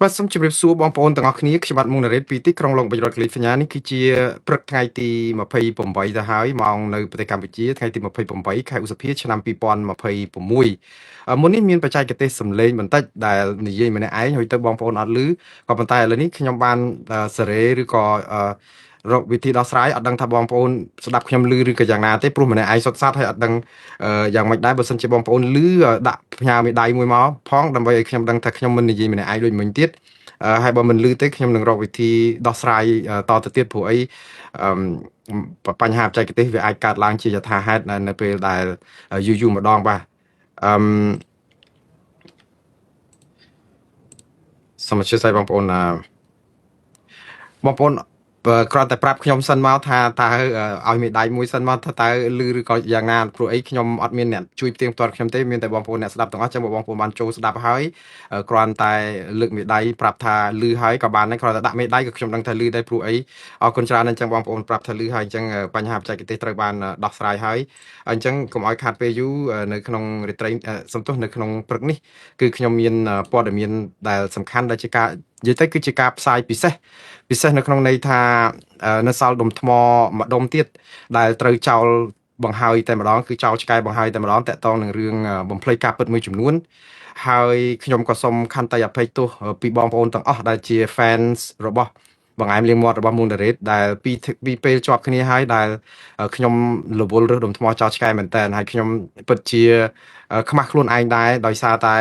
បាទសូមជម្រាបសួរបងប្អូនទាំងអស់គ្នាខ្ញុំបាទមុងណារ៉េតពីទីក្រុងឡុងបរដ្ឋកាលីហ្វ័រញ៉ានេះគឺជាព្រឹកថ្ងៃទី28ទៅហើយម៉ោងនៅប្រទេសកម្ពុជាថ្ងៃទី28ខែឧសភាឆ្នាំ2026មុននេះមានបច្ចេកទេសសំឡេងបន្តិចដែលនិយាយម្នាក់ឯងហើយទៅបងប្អូនអត់ឮក៏ប៉ុន្តែឥឡូវនេះខ្ញុំបានសេរីឬក៏រកវិធីដោះស្រាយអត់ដឹងថាបងប្អូនស្ដាប់ខ្ញុំឮឬក៏យ៉ាងណាទេព្រោះម្នាក់ឯងសុទ្ធសាធហើយអត់ដឹងយ៉ាងម៉េចដែរបើសិនជាបងប្អូនឮដាក់ផ្ញើមេដៃមួយមកផងដើម្បីឲ្យខ្ញុំដឹងថាខ្ញុំមិននិយាយម្នាក់ឯងដូចមិញទៀតហើយបើមិនឮទេខ្ញុំនឹងរកវិធីដោះស្រាយតទៅទៀតព្រោះអីបញ្ហាបច្ចេកទេសវាអាចកើតឡើងជាយថាហេតុនៅពេលដែលយូរយូរម្ដងបាទអឺសូមអធិស្ឋានបងប្អូនបងប្អូនគ្រាន់តែប្រាប់ខ្ញុំសិនមកថាតើឲ្យមេដៃមួយសិនមកថាតើឮឬក៏យ៉ាងណាព្រោះអីខ្ញុំអត់មានអ្នកជួយផ្ទៀងផ្ទាត់ខ្ញុំទេមានតែបងប្អូនអ្នកស្ដាប់ទាំងអស់ចឹងបងប្អូនបានចូលស្ដាប់ហើយគ្រាន់តែលើកមេដៃប្រាប់ថាឮហើយក៏បានដែរគ្រាន់តែដាក់មេដៃក៏ខ្ញុំដឹងថាឮដែរព្រោះអីអរគុណច្រើនអញ្ចឹងបងប្អូនប្រាប់ថាឮហើយអញ្ចឹងបញ្ហាបច្ចេកទេសត្រូវបានដោះស្រាយហើយអញ្ចឹងកុំឲ្យខាតពេលយូរនៅក្នុងរាត្រីសំទោសនៅក្នុងព្រឹកនេះគឺខ្ញុំមានព័ត៌មានដែលសំខាន់ដែលជាការនិយាយទៅគឺជាការផ្សាយពិសេសពិសេសនៅក្នុងន័យថានៅសល់ដុំថ្មមួយដុំទៀតដែលត្រូវចោលបង្ហើយតែម្ដងគឺចោលឆ្កែបង្ហើយតែម្ដងតាក់ទងនឹងរឿងបំភ្លៃការពិតមួយចំនួនហើយខ្ញុំក៏សូមខន្តីអភ័យទោសពីបងប្អូនទាំងអស់ដែលជា fans របស់បង្អែមលាងមាត់របស់មុនដារ៉េតដែលពីពេលជាប់គ្នាហើយដែលខ្ញុំរវល់រើសដុំថ្មចោលឆ្កែមែនតើហើយខ្ញុំពិតជាខ្មាស់ខ្លួនឯងដែរដោយសារតែ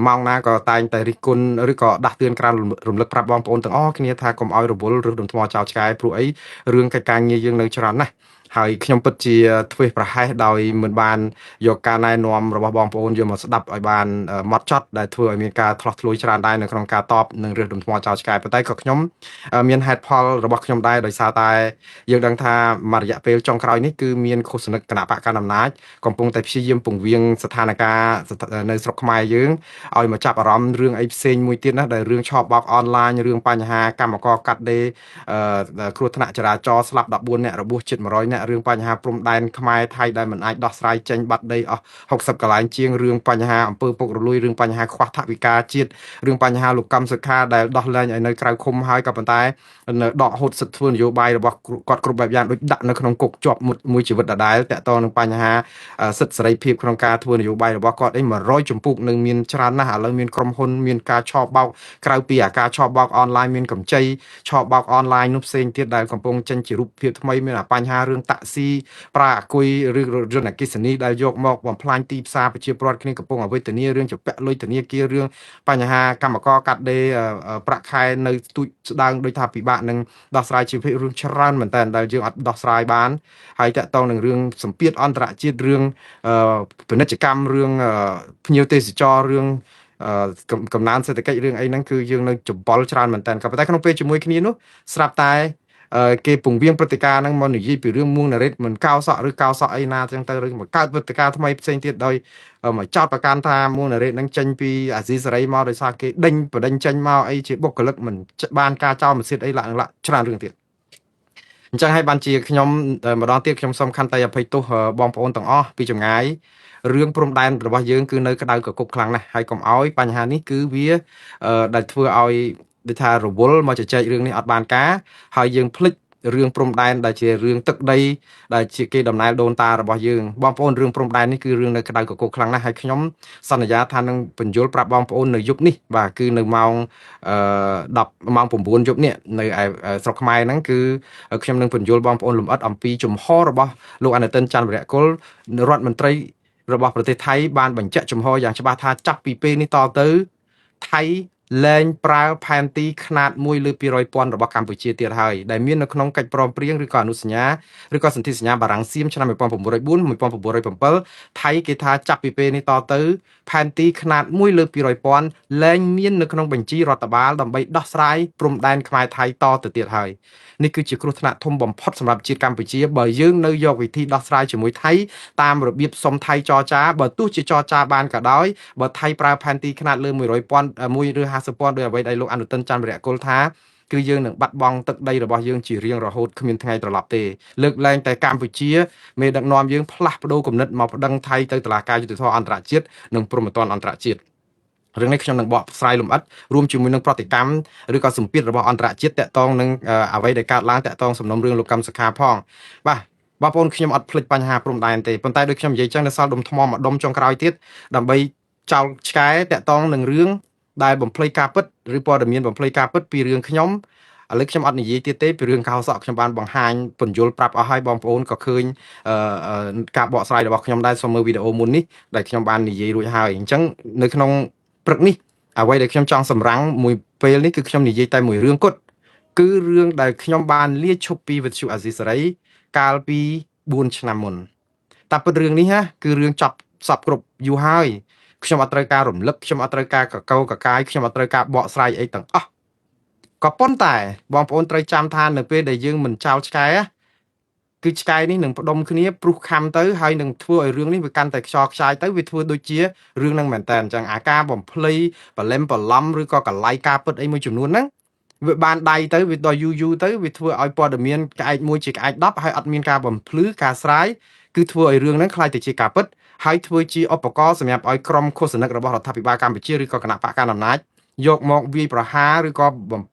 ម៉ោងណាក៏តែងតែរិះគន់ឬក៏ដាស់តឿនក្រានរំលឹកប្រាប់បងប្អូនទាំងអស់គ្នាថាកុំឲ្យរវល់ឬដុំថ្មចោលឆ្កែព្រោះអីរឿងកិច្ចការងារយើងនៅច្រើនណាស់ហើយខ្ញុំពិតជាធ្វេសប្រហែសដោយមិនបានយកការណែនាំរបស់បងប្អូនយកមកស្ដាប់ឲ្យបានម៉ត់ចត់ដែលធ្វើឲ្យមានការឆ្លោះឆ្លួយច្រើនដែរនៅក្នុងការតបនឹងរឿងដុំថ្មចោលឆ្កែប៉ុន្តែក៏ខ្ញុំមានហេតុផលរបស់ខ្ញុំដែរដោយសារតែយើងដឹងថាមួយរយៈពេលចុងក្រោយនេះគឺមានឃោសនិកគណៈបកកណ្ដាលអំណាចកំពុងតែព្យាយាមពង្វាងស្ថានភាពនៅស្រុកខ្មែរយើងឲ្យមកចាប់អារម្មណ៍រឿងអីផ្សេងមួយទៀតណាដែលរឿងឆបោកអនឡាញរឿងបញ្ហាកម្មករកាត់ដេរគ្រោះថ្នាក់ចរាចរណ៍ស្លាប់14នាក់របួសជិត100នាក់រឿងបញ្ហាព្រំដែនខ្មែរថៃដែលមិនអាចដោះស្រាយចេញបាត់ដីអស់60កន្លែងជាងរឿងបញ្ហាអំពើពុករលួយរឿងបញ្ហាខ្វះថវិកាជាតិរឿងបញ្ហាលោកកម្មសុខាដែលដោះលែងឲ្យនៅក្រៅឃុំហើយក៏ប៉ុន្តែនៅដកហូតសិទ្ធិធ្វើនយោបាយរបស់គាត់គ្រប់បែបយ៉ាងដូចដាក់នៅក្នុងគុកជាប់មួយជីវិតដដែលតាក់ទងនឹងបញ្ហាសិទ្ធិសេរីភាពក្នុងការធ្វើនយោបាយរបស់គាត់អី100ចម្ពោះនឹងមានច្រើនណាស់ឥឡូវមានក្រុមហ៊ុនមានការឆបោកក្រៅពីអាការឆបោកអនឡាញមានកម្ចីឆបោកអនឡាញនោះផ្សេងទៀតដែលកំពុងចេញជារូបភាពថ្មីមានបញ្ហារឿងតាក់ស៊ីប្រាអាគុយឬរថយន្តអគ្គិសនីដែលយកមកបំផ្លាញទីផ្សារប្រជាពលរដ្ឋគ្នាកំពុងអវេទនារឿងជំពាក់លុយធនាគាររឿងបញ្ហាកម្មករកាត់ដេរប្រាក់ខែនៅទូចស្ដើងដោយថាពិបាកនឹងដោះស្រាយជីវភាពរឿងច្រើនមែនតើដែលយើងអត់ដោះស្រាយបានហើយតាក់ទងនឹងរឿងសម្ពាធអន្តរជាតិរឿងពាណិជ្ជកម្មរឿងភ្ញៀវទេសចររឿងកំណើនសេដ្ឋកិច្ចរឿងអីហ្នឹងគឺយើងនៅច្បល់ច្រើនមែនតើក៏ប៉ុន្តែក្នុងពេលជាមួយគ្នានោះស្រាប់តែគេពង្វៀងព្រឹត្តិការណ៍ហ្នឹងមកនិយាយពីរឿងមួងណារិតមិនកោសក់ឬកោសក់អីណាចឹងទៅឬមកកើតព្រឹត្តិការណ៍ថ្មីផ្សេងទៀតដោយមកចោតប្រកាន់ថាមួងណារិតហ្នឹងចេញពីអាស៊ីសេរីមកដោយសារគេដេញបដិញចេញមកអីជាបុគ្គលិកមិនបានការចោលមសិទ្ធអីលាក់លាក់ច្រើនរឿងទៀតអញ្ចឹងហើយបានជាខ្ញុំម្ដងទៀតខ្ញុំសូមខន្តីអភ័យទោសបងប្អូនទាំងអស់ពីចម្ងាយរឿងព្រំដែនរបស់យើងគឺនៅក្តៅកគុបខ្លាំងណាស់ហើយកុំឲ្យបញ្ហានេះគឺវាដែលធ្វើឲ្យដូចថារវល់មកជជែករឿងនេះអត់បានការហើយយើងភ្លេចរឿងព្រំដែនដែលជារឿងទឹកដីដែលជាគេដំណែលដូនតារបស់យើងបងប្អូនរឿងព្រំដែននេះគឺរឿងនៅក្តៅកគុកខ្លាំងណាស់ហើយខ្ញុំសន្យាថានឹងបញ្យល់ប្រាប់បងប្អូននៅយប់នេះបាទគឺនៅម៉ោង10ម៉ោង9យប់នេះនៅឯស្រុកខ្មែរហ្នឹងគឺខ្ញុំនឹងបញ្យល់បងប្អូនលម្អិតអំពីជំហររបស់លោកអនុទិនច័ន្ទវរៈគុលរដ្ឋមន្ត្រីរបស់ប្រទេសថៃបានបញ្ជាក់ជំហរយ៉ាងច្បាស់ថាចាប់ពីពេលនេះតទៅថៃលែងប្រើផែនទីខ្នាត1លើ200ពាន់របស់កម្ពុជាទៀតហើយដែលមាននៅក្នុងកិច្ចព្រមព្រៀងឬក៏អនុសញ្ញាឬក៏សន្ធិសញ្ញាបារាំងសៀមឆ្នាំ1904 1907ថៃគេថាចាប់ពីពេលនេះតទៅផែនទីខ្នាត1លើ200ពាន់លែងមាននៅក្នុងបញ្ជីរដ្ឋបាលដើម្បីដោះស្រាយព្រំដែនខ្មែរថៃតទៅទៀតហើយនេះគឺជាគ្រោះថ្នាក់ធំបំផុតសម្រាប់ជាតិកម្ពុជាបើយើងនៅយកវិធីដោះស្រាយជាមួយថៃតាមរបៀបសុំថៃចរចាបើទោះជាចរចាបានក៏ដោយបើថៃប្រើផែនទីខ្នាតលើ100ពាន់1ឬ50ពាន់ដោយអ្វីដែលលោកអនុទិនច័ន្ទវរៈគុលថាគឺយើងនឹងបាត់បង់ទឹកដីរបស់យើងជារៀងរហូតគ្មានថ្ងៃត្រឡប់ទេលើកលែងតែកម្ពុជាមេដឹកនាំយើងផ្លាស់ប្ដូរគំនិតមកប្តឹងថៃទៅតុលាការយុត្តិធម៌អន្តរជាតិនិងព្រហ្មទណ្ឌអន្តរជាតិ រឿងនេះខ្ញុំនឹងបកស្រាយលម្អិតរួមជាមួយនឹងប្រតិកម្មឬក៏សម្ពាធរបស់អន្តរជាតិតាក់ទងនឹងអ្វីដែលកើតឡើងតាក់ទងសំណុំរឿងលោកកឹមសុខាផងបាទបងប្អូនខ្ញុំអត់ភ្លេចបញ្ហាព្រំដែនទេប៉ុន្តែដូចខ្ញុំនិយាយចឹងនៅសល់ដុំថ្មមួយដុំចុងក្រោយទៀតដើម្បីចោលឆ្កែតាក់ទងនឹងរឿងដែលបំភ្លៃការពិតឬព័ត៌មានបំភ្លៃការពិតពីរឿងខ្ញុំឥឡូវខ្ញុំអត់និយាយទៀតទេពីរឿងកោសក់ខ្ញុំបានបង្ហាញពន្យល់ប្រាប់អស់ហើយបងប្អូនក៏ឃើញការបកស្រាយរបស់ខ្ញុំដែរសូមមើលវីដេអូមុននេះដែលខ្ញុំបាននិយាយរួចហើយអញ្ចឹងនៅក្នុងព្រឹកនេះអ្វីដែលខ្ញុំចង់សម្រាំងមួយពេលនេះគឺខ្ញុំនិយាយតែមួយរឿងគត់គឺរឿងដែលខ្ញុំបានលាឈប់ពីវិទ្យុអាស៊ីសេរីកាលពី4ឆ្នាំមុនតែពិតរឿងនេះណាគឺរឿងចប់សពគ្រប់យូរហើយខ្ញុំអត់ត្រូវការរំលឹកខ្ញុំអត់ត្រូវការកកោកកាយខ្ញុំអត់ត្រូវការបកស្រាយអីទាំងអស់ក៏ប៉ុន្តែបងប្អូនត្រូវចាំថានៅពេលដែលយើងមិនចោលឆ្កែគឺឆ្កែនេះនឹងផ្ដុំគ្នាព្រុសខំទៅហើយនឹងធ្វើឲ្យរឿងនេះវាកាន់តែខ្យល់ខ្ចាយទៅវាធ្វើដូចជារឿងហ្នឹងមែនតើអញ្ចឹងអាការបំភ្លៃបលឹមបឡំឬក៏កលៃការពិតអីមួយចំនួនហ្នឹងវាបានដៃទៅវាដល់យូរយូរទៅវាធ្វើឲ្យព័ត៌មានក្អែកមួយជាក្អែក10ហើយអត់មានការបំភ្លឺការស្រាយគឺធ្វើឲ្យរឿងហ្នឹងក្លាយទៅជាការពិតហើយធ្វើជាឧបករណ៍សម្រាប់ឲ្យក្រុមឃោសនិករបស់រដ្ឋាភិបាលកម្ពុជាឬក៏គណៈបកកណ្ដាលអំណាចយកមកវាយប្រហារឬក៏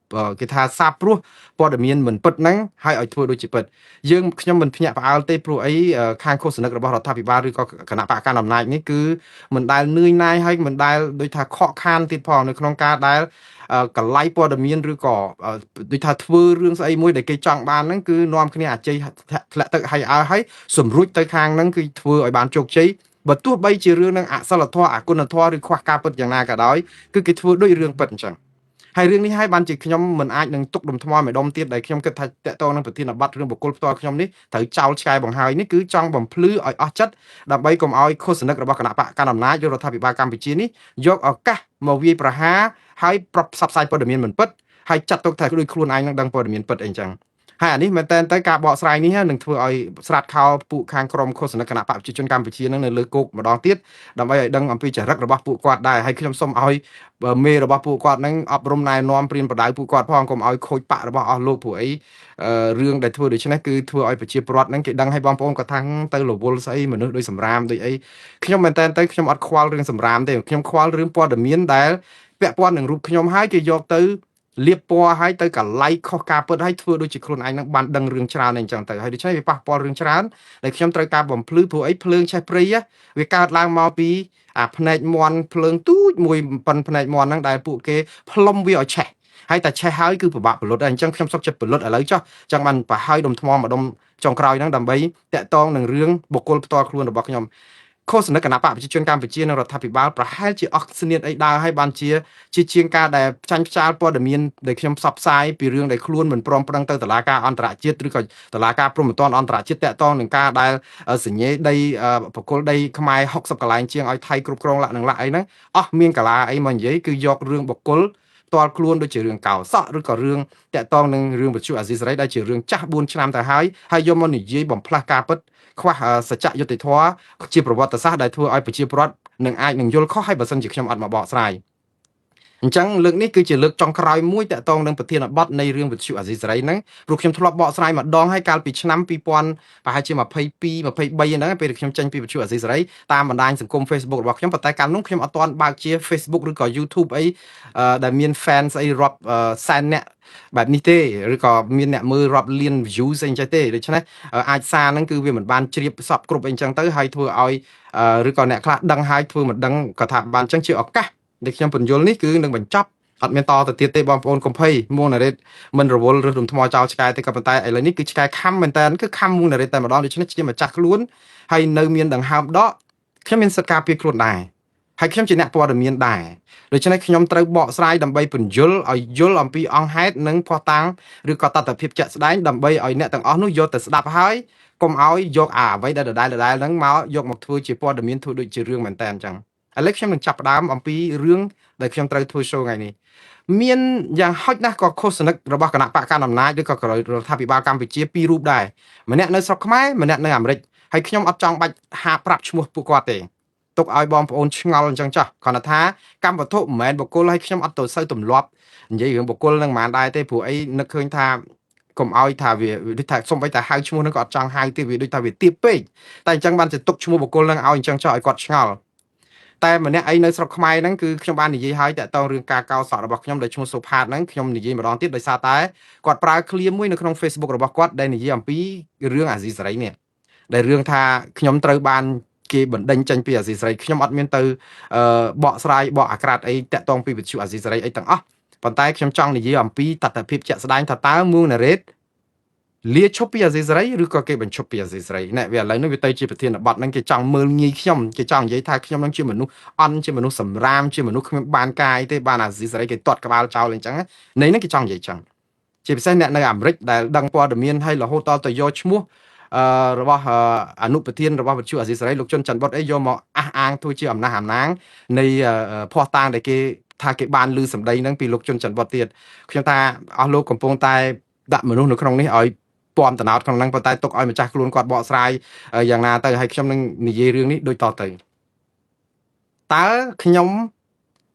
គេថាសាបព្រោះព័ត៌មានមិនពិតហ្នឹងហើយឲ្យធ្វើដូចជាពិតយើងខ្ញុំមិនភ្ញាក់ផ្អើលទេព្រោះអីខាងឃោសនិករបស់រដ្ឋាភិបាលឬក៏គណៈបកកណ្ដាលអំណាចនេះគឺមិនដែលនឿយណាយហើយមិនដែលដូចថាខកខានទៀតផងនៅក្នុងការដែលកលៃព័ត៌មានឬក៏ដូចថាធ្វើរឿងស្អីមួយដែលគេចង់បានហ្នឹងគឺនាំគ្នាអាជ័យធ្លាក់ទឹកហើយអើហើយសម្រួចទៅខាងហ្នឹងគឺធ្វើឲ្យបានជោគជ័យបើទោះបីជារឿងនឹងអសិលធម៌អគុណធម៌ឬខ្វះការពិតយ៉ាងណាក៏ដោយគឺគេធ្វើដូចរឿងពិតអញ្ចឹងហើយរឿងនេះហើយបានជាខ្ញុំមិនអាចនឹងទុកដុំថ្មមួយដុំទៀតដែលខ្ញុំគិតថាតកតងនឹងប្រធានបទរឿងបុគ្គលផ្ទាល់ខ្ញុំនេះត្រូវចោលឆ្កែបង្ហើយនេះគឺចង់បំភ្លឺឲ្យអស់ចិត្តដើម្បីកុំឲ្យឃោសនិករបស់គណៈបកកណ្ដាលអំណាចឬរដ្ឋាភិបាលកម្ពុជានេះយកឱកាសមកវាយប្រហារហើយប្រផ្សព្វផ្សាយព័ត៌មានមិនពិតហើយចាត់ទុកថាដូចខ្លួនឯងនឹងដឹងព័ត៌មានពិតអីចឹងហើយអានេះមែនតើទៅការបកស្រាយនេះនឹងធ្វើឲ្យស្រាតខោពួកខាងក្រមឃោសនិកគណៈបកប្រជាជនកម្ពុជានឹងនៅលើគោកម្ដងទៀតដើម្បីឲ្យដឹងអំពីចរិតរបស់ពួកគាត់ដែរហើយខ្ញុំសូមឲ្យមេរបស់ពួកគាត់នឹងអប់រំណែនាំព្រានបដៅពួកគាត់ផងកុំឲ្យខូចបាក់របស់អស់លោកព្រោះអីរឿងដែលធ្វើដូច្នេះគឺធ្វើឲ្យប្រជាពលរដ្ឋនឹងគេដឹងឲ្យបងប្អូនគាត់ថាទៅរវល់ស្អីមនុស្សដូចសម្រាមដូចអីខ្ញុំមែនតើទៅខ្ញុំអត់ខ្វល់រឿងសម្រាមទេខ្ញុំខ្វល់រឿងព័ត៌មានដែលពាក់ព័ន្ធនឹងរូបខ្ញុំហើយគេយកទៅលៀបពណ៌ហើយទៅកលៃខុសការពិតហើយធ្វើដូចជាខ្លួនឯងនឹងបានដឹងរឿងច្រើនអីចឹងទៅហើយដូច្នេះវាប៉ះពាល់រឿងច្រើនដែលខ្ញុំត្រូវការបំភ្លឺព្រោះអីភ្លើងឆេះព្រៃវាកើតឡើងមកពីអាភ្នែកមន់ភ្លើងទូចមួយប៉ុនភ្នែកមន់ហ្នឹងដែលពួកគេផ្លុំវាឲ្យឆេះហើយតែឆេះហើយគឺពិបាកពលុតហើយអញ្ចឹងខ្ញុំសុខចិត្តពលុតឥឡូវចុះចង់បានប្រហើយដុំថ្មម្ដុំចុងក្រោយហ្នឹងដើម្បីតាក់ទងនឹងរឿងបុគ្គលផ្ទាល់ខ្លួនរបស់ខ្ញុំឃោសនិកគណៈបកប្រជាជនកម្ពុជានិងរដ្ឋាភិបាលប្រហែលជាអស់ស្នៀតអីដើរឲ្យបានជាជាជាងការដែលចាញ់ផ្ចាលព័ត៌មានដែលខ្ញុំផ្សព្វផ្សាយពីរឿងដែលខ្លួនមិនព្រមប្រឹងទៅតុលាការអន្តរជាតិឬក៏តុលាការព្រហ្មទណ្ឌអន្តរជាតិតាក់ទងនឹងការដែលសញ្ញេដីបកគលដីខ្មែរ60កន្លែងជាងឲ្យថៃគ្រប់គ្រងលក្ខនឹងលក្ខអីហ្នឹងអស់មានកលាអីមកនិយាយគឺយករឿងបុគ្គលផ្ទាល់ខ្លួនដូចជារឿងកោសក់ឬក៏រឿងតាក់ទងនឹងរឿងវិទ្យុអាស៊ីសេរីដែលជារឿងចាស់4ឆ្នាំទៅហើយហើយយកមកនិយាយបំផ្លាស់ការពិតខ្វះសច្ចៈយុត្តិធម៌ជាប្រវត្តិសាស្ត្រដែលធ្វើឲ្យប្រជាពលរដ្ឋនឹងអាចនឹងយល់ខុសហើយបើសិនជាខ្ញុំអត់មកបកស្រាយអញ្ចឹងលើកនេះគឺជាលើកចុងក្រោយមួយតាក់ទងនឹងប្រធានបទនៃរឿងវិទ្យុអាស៊ីសេរីហ្នឹងព្រោះខ្ញុំធ្លាប់បកស្រាយម្ដងហើយកាលពីឆ្នាំ2000ប្រហែលជា22 23ហ្នឹងពេលដែលខ្ញុំចេញពីវិទ្យុអាស៊ីសេរីតាមបណ្ដាញសង្គម Facebook របស់ខ្ញុំប៉ុន្តែកាលនោះខ្ញុំអត់ទាន់បើកជា Facebook ឬក៏ YouTube អីដែលមាន fan ស្អីរាប់សែនអ្នកបែបនេះទេឬក៏មានអ្នកមើលរាប់លាន view ស្អីអញ្ចឹងទេដូច្នេះអាចសារហ្នឹងគឺវាមិនបានជ្រាបសពគ្រប់អីអញ្ចឹងទៅហើយធ្វើឲ្យឬក៏អ្នកខ្លះដឹងហើយធ្វើមិនដឹងក៏ថាបានអញ្ចឹងជាឱកាសដែលខ្ញុំបញ្យលនេះគឺនឹងបញ្ចប់អត់មានតទៅទៀតទេបងប្អូនកុំភ័យមួងណារ៉េតមិនរវល់ឬរំថ្មចោលឆ្កែទេក៏ប៉ុន្តែឥឡូវនេះគឺឆ្កែខំមែនតើគឺខំមួងណារ៉េតតែម្ដងដូច្នេះជាម្ចាស់ខ្លួនហើយនៅមានដង្ហើមដកខ្ញុំមានសិទ្ធិការពារខ្លួនដែរហើយខ្ញុំជាអ្នកព័ត៌មានដែរដូច្នេះខ្ញុំត្រូវបកស្រាយដើម្បីពន្យល់ឲ្យយល់អំពីអង្គហេតុនិងភស្តុតាងឬក៏តថភាពជាក់ស្ដែងដើម្បីឲ្យអ្នកទាំងអស់នោះយកទៅស្ដាប់ហើយកុំឲ្យយកអាអ្វីដែលដដែលដដែលហ្នឹងមកយកមកធ្វើជាព័ត៌មានធ្វើដូចជារឿងមែនតើអញ្ចឹងឥឡូវខ្ញុំនឹងចាប់ផ្ដើមអំពីរឿងដែលខ្ញុំត្រូវធ្វើ show ថ្ងៃនេះមានយ៉ាងហោចណាស់ក៏ឃោសនិករបស់គណៈបកកណ្ដាលអំណាចឬក៏រដ្ឋាភិបាលកម្ពុជាពីររូបដែរម្នាក់នៅស្រុកខ្មែរម្នាក់នៅអាមេរិកហើយខ្ញុំអត់ចង់បាច់ហាប្រាប់ឈ្មោះពួកគាត់ទេទុកឲ្យបងប្អូនឆ្ងល់អញ្ចឹងចាស់គ្រាន់តែថាកម្មវត្ថុមិនមែនបុគ្គលហើយខ្ញុំអត់ទៅសូវទម្លាប់និយាយរឿងបុគ្គលនឹងមិនដែរទេព្រោះអីនឹកឃើញថាកុំឲ្យថាវាដូចថាសុំបីតែហៅឈ្មោះនឹងក៏អត់ចង់ហៅទេវាដូចថាវាទៀបពេកតែអញ្ចឹងបានជាទុកឈ្មោះបុគ្គលនឹងឲ្យអញ្ចឹងចោះឲ្យគាត់ឆ្ងល់ តែម្នាក់អីនៅស្រុកខ្មែរហ្នឹងគឺខ្ញុំបាននិយាយហើយតាក់ទងរឿងការកោសក់របស់ខ្ញុំដែលឈ្មោះសុផាតហ្នឹងខ្ញុំនិយាយម្ដងទៀតដោយសារតែគាត់ប្រើឃ្លាមួយនៅក្នុង Facebook របស់គាត់ដែលនិយាយអំពីរឿងអាស៊ីសេរីនេះដែលរឿងថាខ្ញុំត្រូវបានគេបណ្ដេញចេញពីអាស៊ីសេរីខ្ញុំអត់មានទៅបកស្រាយបកអាក្រាតអីតាក់ទងពីវិទ្យុអាស៊ីសេរីអីទាំងអស់ប៉ុន្តែខ្ញុំចង់និយាយអំពីតថភាពជាក់ស្ដែងថាតើមួងណារ៉េតលាឈប់ពីអាស៊ីសេរីឬក៏គេបញ្ឈប់ពីអាស៊ីសេរីណែវាឥឡូវនេះវាទៅជាប្រធានបទហ្នឹងគេចង់មើលងាយខ្ញុំគេចង់និយាយថាខ្ញុំនឹងជាមនុស្សអន់ជាមនុស្សសម្រាមជាមនុស្សគ្មានបានកាយទេបានអាស៊ីសេរីគេទាត់ក្បាលចោលអញ្ចឹងនៃហ្នឹងគេចង់និយាយចឹងជាពិសេសអ្នកនៅអាមេរិកដែលដឹងព័ត៌មានហើយរហូតដល់ទៅយកឈ្មោះអឺរបស់អនុប្រធានរបស់វិទ្យុអាស៊ីសេរីលោកជុនច័ន្ទបុតអីយកមកអះអាងធ្វើជាអំណះអំណាងនៃភ័ស្តុតាងដែលគេថាគេបានឮសម្ដីហ្នឹងពីលោកជុនច័ន្ទបុតទៀតខ្ញុំថាអស់លោកកំពុងតែដាក់មនុស្សនៅក្នុងនេះឲ្យពំតំណោតក្នុងហ្នឹងប៉ុន្តែទុកឲ្យម្ចាស់ខ្លួនគាត់បកស្រាយយ៉ាងណាទៅហើយខ្ញុំនឹងនិយាយរឿងនេះដូចតទៅតើខ្ញុំ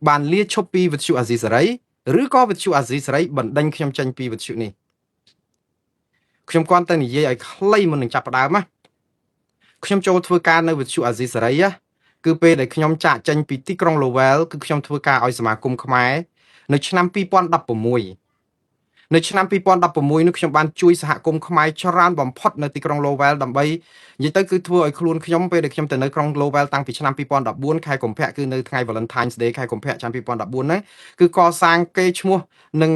បានលាឈប់ពីវិទ្យុអាស៊ីសេរីឬក៏វិទ្យុអាស៊ីសេរីបណ្ដេញខ្ញុំចេញពីវិទ្យុនេះខ្ញុំគ្រាន់តែនិយាយឲ្យខ្លីមុននឹងចាប់ផ្ដើមណាខ្ញុំចូលធ្វើការនៅវិទ្យុអាស៊ីសេរីណាគឺពេលដែលខ្ញុំចាកចេញពីទីក្រុង Lowell គឺខ្ញុំធ្វើការឲ្យសមាគមខ្មែរនៅឆ្នាំ2016នៅឆ្នាំ2016នោះខ្ញុំបានជួយសហគមន៍ខ្មែរច្រើនបំផុតនៅទីក្រុង Lowell ដើម្បីនិយាយទៅគឺធ្វើឲ្យខ្លួនខ្ញុំពេលដែលខ្ញុំទៅនៅក្រុង Lowell តាំងពីឆ្នាំ2014ខែកុម្ភៈគឺនៅថ្ងៃ Valentine's Day ខែកុម្ភៈឆ្នាំ2014ហ្នឹងគឺកសាងកេរ្តិ៍ឈ្មោះនិង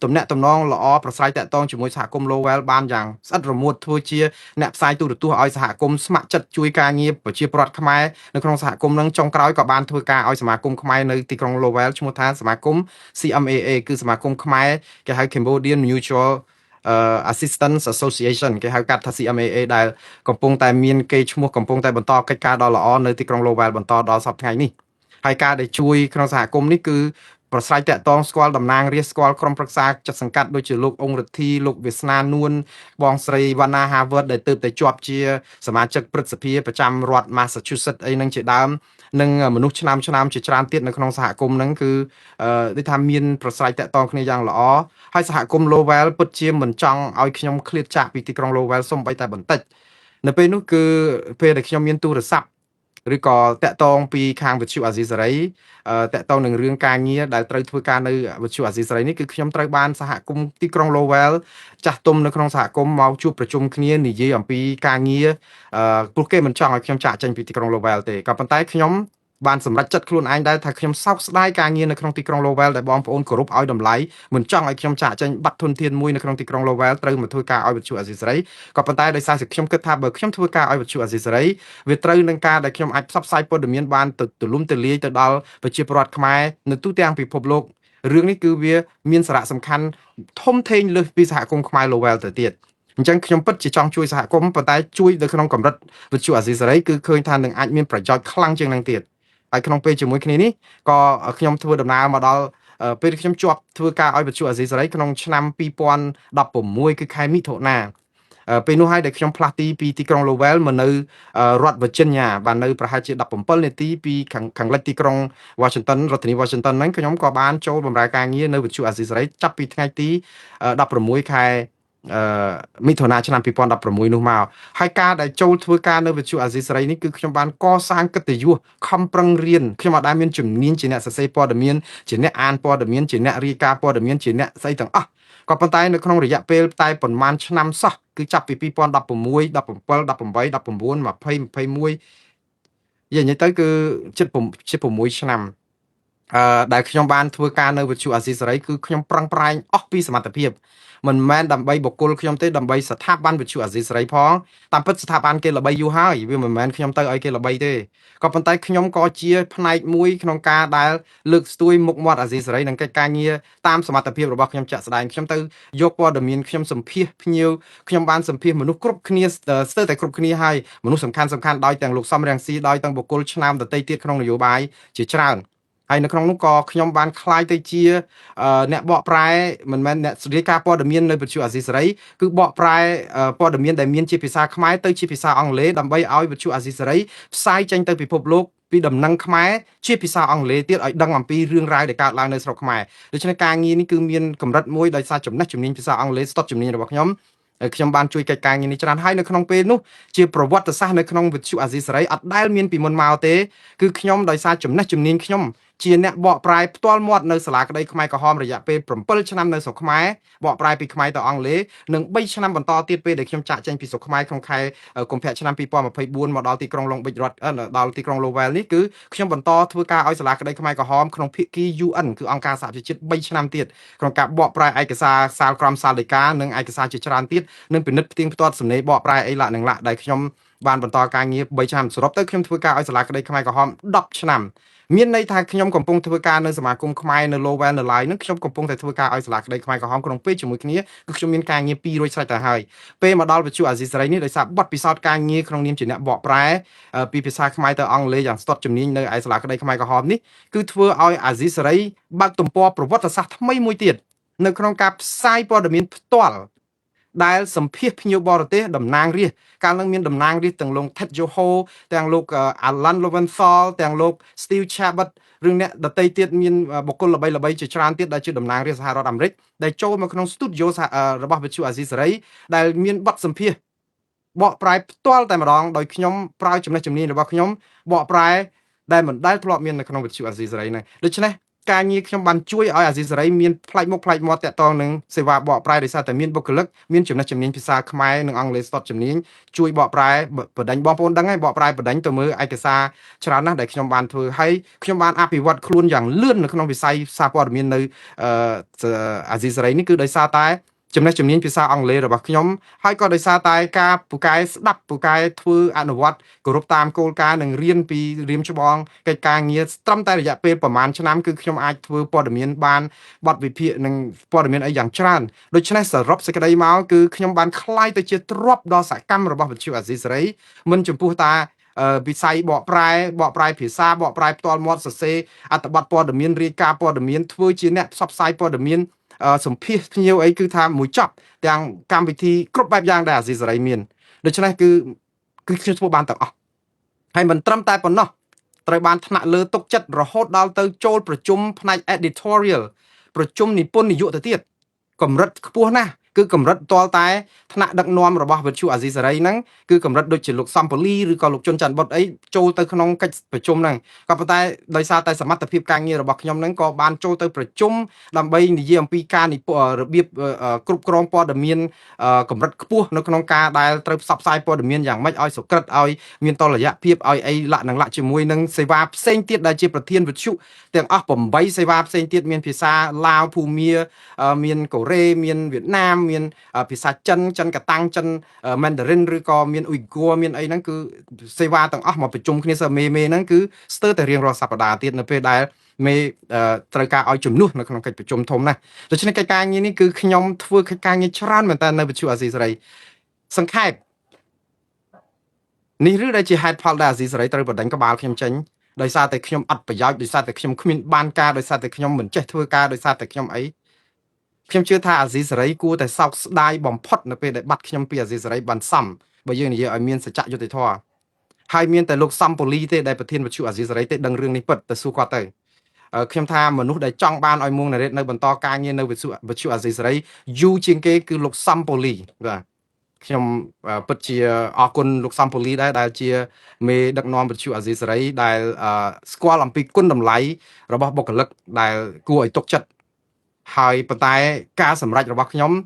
ទំនាក់ទំនងល្អប្រស្រ័យតាក់ទងជាមួយសហគមន៍ Lowell បានយ៉ាងស្អិតរមួតធ្វើជាអ្នកផ្សាយទូរទស្សន៍ឲ្យសហគមន៍ស្ម័គ្រចិត្តជួយការងារប្រជាពលរដ្ឋខ្មែរនៅក្នុងសហគមន៍ហ្នឹងចុងក្រោយក៏បានធ្វើការឲ្យសមាគមខ្មែរនៅទីក្រុង Lowell ឈ្មោះថាសមាគម CMAA គឺសមាគមខ្មែរគេហៅ Cambodian Mutual Assistance Association គេហៅកាត់ថា CMAA ដែលកំពុងតែមានគេឈ្មោះកំពុងតែបន្តកិច្ចការដ៏ល្អនៅទីក្រុង Lowell បន្តដល់សប្តាហ៍ថ្ងៃនេះហើយការដែលជួយក្នុងសហគមន៍នេះគឺប្រស្រ័យតាក់ទងស្គាល់តំណាងរាស្ត្រស្គាល់ក្រុមប្រឹក្សាចិត្តសង្កាត់ដូចជាលោកអង្គរិទ្ធីលោកវាសនានួនបងស្រីវណ្ណា Harvard ដែលទើបតែជាប់ជាសមាជិកព្រឹទ្ធសភាប្រចាំរដ្ឋ Massachusetts អីហ្នឹងជាដើមនិងមនុស្សឆ្នាំឆ្នាំជាច្រើនទៀតនៅក្នុងសហគមន៍ហ្នឹងគឺដូចថាមានប្រស្រ័យតាក់ទងគ្នាយ៉ាងល្អហើយសហគមន៍ Lowell ពិតជាមិនចង់ឲ្យខ្ញុំឃ្លាតចាកពីទីក្រុង Lowell សូម្បីតែបន្តិចនៅពេលនោះគឺពេលដែលខ្ញុំមានទូរស័ព្ទឬក៏តាក់ទងពីខាងវិទ្យុអាស៊ីសេរីតាក់ទងនឹងរឿងការងារដែលត្រូវធ្វើការនៅវិទ្យុអាស៊ីសេរីនេះគឺខ្ញុំត្រូវបានសហគមន៍ទីក្រុង Lowell ចាស់ទុំនៅក្នុងសហគមន៍មកជួបប្រជុំគ្នានិយាយអំពីការងារព្រោះគេមិនចង់ឲ្យខ្ញុំចាកចេញពីទីក្រុង Lowell ទេក៏ប៉ុន្តែខ្ញុំបានសម្រេចចិត្តខ្លួនឯងដែរថាខ្ញុំសោកស្ដាយការងារនៅក្នុងទីក្រុង Lowell ដែលបងប្អូនគោរពឲ្យតម្លៃមិនចង់ឲ្យខ្ញុំចាកចេញបាត់ធនធានមួយនៅក្នុងទីក្រុង Lowell ត្រូវមកធ្វើការឲ្យវិទ្យុអាស៊ីសេរីក៏ប៉ុន្តែដោយសារតែខ្ញុំគិតថាបើខ្ញុំធ្វើការឲ្យវិទ្យុអាស៊ីសេរីវាត្រូវនឹងការដែលខ្ញុំអាចផ្សព្វផ្សាយព័ត៌មានបានទៅទូលំទូលាយទៅដល់ប្រជាពលរដ្ឋខ្មែរនៅទូទាំងពិភពលោករឿងនេះគឺវាមានសារៈសំខាន់ធំធេងលើសពីសហគមន៍ខ្មែរ Lowell ទៅទៀតអញ្ចឹងខ្ញុំពិតជាចង់ជួយសហគមន៍ប៉ុន្តែជួយនៅក្នុងកម្រិតវិទ្យុអាស៊ីសេរីគឺឃើញថានឹងអាចមានប្រយោជន៍ខ្លាំងជាងនឹងទៀតហើយក្នុងពេលជាមួយគ្នានេះក៏ខ្ញុំធ្វើដំណើរមកដល់ពេលខ្ញុំជាប់ធ្វើការឲ្យវិទ្យុអាស៊ីសេរីក្នុងឆ្នាំ2016គឺខែមិថុនាពេលនោះហើយដែលខ្ញុំផ្លាស់ទីពីទីក្រុង Lowell មកនៅរដ្ឋ Virginia បាននៅប្រហែលជា17នាទីពីខាងលិចទីក្រុង Washington រដ្ឋធានី Washington ហ្នឹងខ្ញុំក៏បានចូលបម្រើការងារនៅវិទ្យុអាស៊ីសេរីចាប់ពីថ្ងៃទី16ខែមិថុនាឆ្នាំ2016នោះមកហើយការដែលចូលធ្វើការនៅវិទ្យុអាស៊ីសេរីនេះគឺខ្ញុំបានកសាងកិត្តិយសខំប្រឹងរៀនខ្ញុំអត់ដែលមានជំនាញជាអ្នកសរសេរព័ត៌មានជាអ្នកអានព័ត៌មានជាអ្នករាយការណ៍ព័ត៌មានជាអ្នកស្អីទាំងអស់ក៏ប៉ុន្តែនៅក្នុងរយៈពេលតែប៉ុន្មានឆ្នាំសោះគឺចាប់ពី2016 17 18 19 20 21និយាយទៅគឺជិត6ឆ្នាំដែលខ្ញុំបានធ្វើការនៅវិទ្យុអាស៊ីសេរីគឺខ្ញុំប្រឹងប្រែងអស់ពីសមត្ថភាពមិនមែនដើម្បីបុគ្គលខ្ញុំទេដើម្បីស្ថាប័នវិទ្យុអាស៊ីសេរីផងតាមពិតស្ថាប័នគេល្បីយូរហើយវាមិនមែនខ្ញុំទៅឲ្យគេល្បីទេក៏ប៉ុន្តែខ្ញុំក៏ជាផ្នែកមួយក្នុងការដែលលើកស្ទួយមុខមាត់អាស៊ីសេរីនិងកិច្ចការងារតាមសមត្ថភាពរបស់ខ្ញុំជាក់ស្ដែងខ្ញុំទៅយកព័ត៌មានខ្ញុំសម្ភាសភ្ញៀវខ្ញុំបានសម្ភាសមនុស្សគ្រប់គ្នាស្ទើរតែគ្រប់គ្នាហើយមនុស្សសំខាន់សំខាន់ដោយទាំងលោកសំរងស៊ីដោយទាំងបុគ្គលឆ្នើមដទៃទៀតក្នុងនយោបាយជាច្រើនហើយនៅក្នុងនោះក៏ខ្ញុំបានក្លាយទៅជាអ្នកបកប្រែមិនមែនអ្នករាយការណ៍ព័ត៌មាននៅវិទ្យុអាស៊ីសេរីគឺបកប្រែព័ត៌មានដែលមានជាភាសាខ្មែរទៅជាភាសាអង់គ្លេសដើម្បីឲ្យវិទ្យុអាស៊ីសេរីផ្សាយចេញទៅពិភពលោកពីដំណឹងខ្មែរជាភាសាអង់គ្លេសទៀតឲ្យដឹងអំពីរឿងរ៉ាវដែលកើតឡើងនៅស្រុកខ្មែរដូច្នេះការងារនេះគឺមានកម្រិតមួយដោយសារចំណេះជំនាញភាសាអង់គ្លេសស្ទាត់ជំនាញរបស់ខ្ញុំ ខ្ញុំបានជួយកិច្ចការងារនេះច្រើនហើយនៅក្នុងពេលនោះជាប្រវត្តិសាស្ត្រនៅក្នុងវិទ្យុអាស៊ីសេរីអត់ដែលមានពីមុនមកទេគឺខ្ញុំដោយសារចំណេះជំនាញខ្ញុំជាអ្នកបកប្រែផ្ទាល់មាត់នៅសាលាក្តីខ្មែរក្រហមរយៈពេល7ឆ្នាំនៅស្រុកខ្មែរបកប្រែពីខ្មែរទៅអង់គ្លេសនិង3ឆ្នាំបន្តទៀតពេលដែលខ្ញុំចាក់ចេញពីស្រុកខ្មែរក្នុងខែកុម្ភៈឆ្នាំ2024មកដល់ទីក្រុងឡុងប៊ិចរដ្ឋដល់ទីក្រុង Lowell នេះគឺខ្ញុំបន្តធ្វើការឲ្យសាលាក្តីខ្មែរក្រហមក្នុងភាគី UN គឺអង្គការសហប្រជាជាតិ3ឆ្នាំទៀតក្នុងការបកប្រែឯកសារសាលក្រមសាលដីកានិងឯកសារជាច្រើនទៀតនិងពិនិត្យផ្ទៀងផ្ទាត់សំណេរបកប្រែអីឡាក់និងឡាក់ដែលខ្ញុំបានបន្តការងារ3ឆ្នាំសរុបទៅខ្ញុំធ្វើការឲ្យសាលាក្តីខ្មែរក្រហម10ឆ្នាំមានន័យថាខ្ញុំកំពុងធ្វើការនៅសមាគមខ្មែរនៅ Lowell នៅ Line នឹងខ្ញុំកំពុងតែធ្វើការឲ្យសាលាក្តីខ្មែរក្រហមក្នុងពេលជាមួយគ្នាគឺខ្ញុំមានការងារពីររួចស្រេចទៅហើយពេលមកដល់វិទ្យុអាស៊ីសេរីនេះដោយសារបទពិសោធន៍ការងារក្នុងនាមជាអ្នកបកប្រែពីភាសាខ្មែរទៅអង់គ្លេសយ៉ាងស្ទាត់ជំនាញនៅឯសាលាក្តីខ្មែរក្រហមនេះគឺធ្វើឲ្យអាស៊ីសេរីបើកទំព័រប្រវត្តិសាស្ត្រថ្មីមួយទៀតនៅក្នុងការផ្សាយព័ត៌មានផ្ទាល់ដែលសម្ភាសភ្ញៀវបរទេសតំណាងរាស្ត្រកាលនឹងមានតំណាងរាស្ត្រទាំងលោក Ted Yoho ទាំងលោក Alan Lowenthal ទាំងលោក Steve Chabot ឬអ្នកដតីទៀតមានបុគ្គលល្បីៗជាច្រើនទៀតដែលជាតំណាងរាស្ត្រសហរដ្ឋអាមេរិកដែលចូលមកក្នុងស្ទូឌីយោរបស់វិទ្យុអាស៊ីសេរីដែលមានបទសម្ភាសបកប្រែផ្ទាល់តែម្ដងដោយខ្ញុំប្រើចំណេះជំនាញរបស់ខ្ញុំបកប្រែដែលមិនដែលធ្លាប់មាននៅក្នុងវិទ្យុអាស៊ីសេរីនេះដូច្នេះការងារខ្ញុំបានជួយឲ្យអាស៊ីសេរីមានផ្លែកមុខផ្លែកមាត់តាក់ទងនឹងសេវាបកប្រែដោយសារតែមានបុគ្គលិកមានចំណេះជំនាញភាសាខ្មែរនិងអង់គ្លេសស្ទាត់ជំនាញជួយបកប្រែបដិញបងប្អូនដឹងហើយបកប្រែបដិញទៅមើលឯកសារច្រើនណាស់ដែលខ្ញុំបានធ្វើហើយខ្ញុំបានអភិវឌ្ឍខ្លួនយ៉ាងលឿននៅក្នុងវិស័យសារព័ត៌មាននៅអាស៊ីសេរីនេះគឺដោយសារតែចំណេះជំនាញភាសាអង់គ្លេសរបស់ខ្ញុំហើយក៏ដោយសារតែការពូកែស្ដាប់ពូកែធ្វើអនុវត្តគោរពតាមគោលការណ៍និងរៀនពីរៀមច្បងកិច្ចការងារត្រឹមតែរយៈពេលប្រហែលឆ្នាំគឺខ្ញុំអាចធ្វើព័ត៌មានបានបទវិភាគនិងព័ត៌មានអីយ៉ាងច្រើនដូច្នេះសរុបសេចក្តីមកគឺខ្ញុំបានក្លាយទៅជាទ្រព្យដ៏សកម្មរបស់វិទ្យុអាស៊ីសេរីមិនចំពោះតាវិស័យបកប្រែបកប្រែភាសាបកប្រែផ្ទាល់មាត់សរសេរអត្ថបទព័ត៌មានរាយការណ៍ព័ត៌មានធ្វើជាអ្នកផ្សព្វផ្សាយព័ត៌មានសម្ភាសភ្ញៀវអីគឺថាមួយចប់ទាំងកម្មវិធីគ្រប់បែបយ៉ាងដែលអាស៊ីសេរីមានដូច្នេះគឺគឺខ្ញុំធ្វើបានទាំងអស់ហើយមិនត្រឹមតែប៉ុណ្ណោះត្រូវបានថ្នាក់លើទុកចិត្តរហូតដល់ទៅចូលប្រជុំផ្នែក editorial ប្រជុំនិពន្ធនាយកទៅទៀតកម្រិតខ្ពស់ណាស់គឺកម្រិតតលតែថ្នាក់ដឹកនាំរបស់វិទ្យុអាស៊ីសេរីហ្នឹងគឺកម្រិតដូចជាលោកសំពូលីឬក៏លោកជុនច័ន្ទបុតអីចូលទៅក្នុងកិច្ចប្រជុំហ្នឹងក៏ប៉ុន្តែដោយសារតែសមត្ថភាពការងាររបស់ខ្ញុំហ្នឹងក៏បានចូលទៅប្រជុំដើម្បីនិយាយអំពីការនិពរបៀបគ្រប់គ្រងព័ត៌មានកម្រិតខ្ពស់នៅក្នុងការដែលត្រូវផ្សព្វផ្សាយព័ត៌មានយ៉ាងម៉េចឲ្យសុក្រិតឲ្យមានតលយៈភាពឲ្យអីលក្ខណៈលក្ខជាមួយនឹងសេវាផ្សេងទៀតដែលជាប្រធានវិទ្យុទាំងអស់8សេវាផ្សេងទៀតមានភាសាឡាវភូមាមានកូរ៉េមានវៀតណាមមានភាសាចិនចិនកតាំងចិន Mandarin ឬក៏មានអ៊ុយហ្គួរមានអីហ្នឹងគឺសេវាទាំងអស់មកប្រជុំគ្នាសើមេមេហ្នឹងគឺស្ទើរតែរៀងរាល់សប្តាហ៍ទៀតនៅពេលដែលមេត្រូវការឲ្យជំនួសនៅក្នុងកិច្ចប្រជុំធំណាស់ដូច្នេះកិច្ចការងារនេះគឺខ្ញុំធ្វើកិច្ចការងារច្រើនមែនតើនៅវិទ្យុអាស៊ីសេរីសង្ខេបនេះឬដែលជាហេតុផលដែលអាស៊ីសេរីត្រូវបណ្ដេញក្បាលខ្ញុំចេញដោយសារតែខ្ញុំអត់ប្រយោជន៍ដោយសារតែខ្ញុំគ្មានបានការដោយសារតែខ្ញុំមិនចេះធ្វើការដោយសារតែខ្ញុំអីខ្ញុំជឿថាអាស៊ីសេរីគួរតែសោកស្ដាយបំផុតនៅពេលដែលបាត់ខ្ញុំពីអាស៊ីសេរីបានសំបើយើងនិយាយឲ្យមានសច្ចៈយុត្តិធម៌ហើយមានតែលោកសំពូលីទេដែលប្រធានវិទ្យុអាស៊ីសេរីទេដឹងរឿងនេះពិតទៅសួរគាត់ទៅខ្ញុំថាមនុស្សដែលចង់បានឲ្យមួងណារ៉េតនៅបន្តការងារនៅវិទ្យុអាស៊ីសេរីយូរជាងគេគឺលោកសំពូលីបាទខ្ញុំពិតជាអរគុណលោកសំពូលីដែរដែលជាមេដឹកនាំវិទ្យុអាស៊ីសេរីដែលស្គាល់អំពីគុណតម្លៃរបស់បុគ្គលិកដែលគួរឲ្យទុកចិត្តហើយប៉ុន្តែការសម្រេចរបស់ខ្ញុំ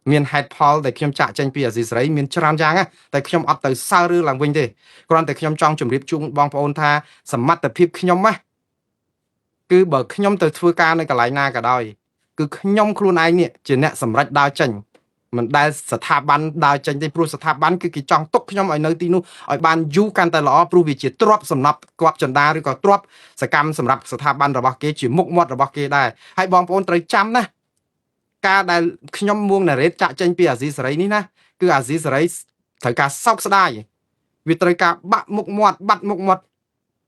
មានហេតុផលដែលខ្ញុំចាក់ចេញពីអាស៊ីសេរីមានច្រើនយ៉ាងណាតែខ្ញុំអត់ទៅសើរើឡើងវិញទេគ្រាន់តែខ្ញុំចង់ជម្រាបជូនបងប្អូនថាសមត្ថភាពខ្ញុំណាគឺបើខ្ញុំទៅធ្វើការនៅកន្លែងណាក៏ដោយគឺខ្ញុំខ្លួនឯងនេះជាអ្នកសម្រេចដើរចេញមិនដែលស្ថាប័នដើរចេញទេព្រោះស្ថាប័នគឺគេចង់ទុកខ្ញុំឲ្យនៅទីនោះឲ្យបានយូរកាន់តែល្អព្រោះវាជាទ្រព្យសម្រាប់គប់ចន្ទាឬក៏ទ្រព្យសកម្មសម្រាប់ស្ថាប័នរបស់គេជាមុខមាត់របស់គេដែរហើយបងប្អូនត្រូវចាំណាការដែលខ្ញុំមួងណារ៉េតចាក់ចេញពីអាស៊ីសេរីនេះណាគឺអាស៊ីសេរីត្រូវការសោកស្ដាយវាត្រូវការបាក់មុខមាត់បាត់មុខមាត់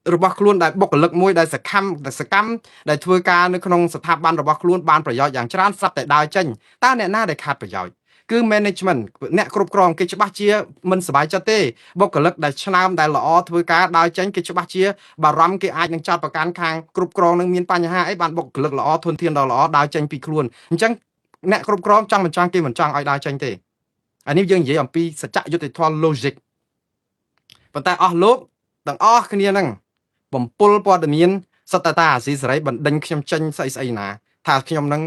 របស់ខ្លួនដែលបុគ្គលិកមួយដែលសកម្មដែលធ្វើការនៅក្នុងស្ថាប័នរបស់ខ្លួនបានប្រយោជន៍យ៉ាងច្រើនស្រាប់តែដើរចេញតើអ្នកណាដែលខាតប្រយោជន៍គឺ management អ្នកគ្រប់គ្រងគេច្បាស់ជាមិនសប្បាយចិត្តទេបុគ្គលិកដែលឆ្នើមដែលល្អធ្វើការដើរចេញគេច្បាស់ជាបារម្ភគេអាចនឹងចាត់ប្រកាន់ខាងគ្រប់គ្រងនឹងមានបញ្ហាអីបានបុគ្គលិកល្អធនធានដ៏ល្អដើរចេញពីខ្លួនអញ្ចឹងអ្នកគ្រប់គ្រងចង់មិនចង់គេមិនចង់ឲ្យដើរចេញទេ អានេះយើងនិយាយអំពីសច្ចយុត្តិធម៌ logic ប៉ុន្តែអស់លោកទាំងអស់គ្នាហ្នឹងបំពុលព័ត៌មានសត្វតាអាស៊ីសេរីបណ្ដេញខ្ញុំចេញស្អីស្អីណាថាខ្ញុំនឹង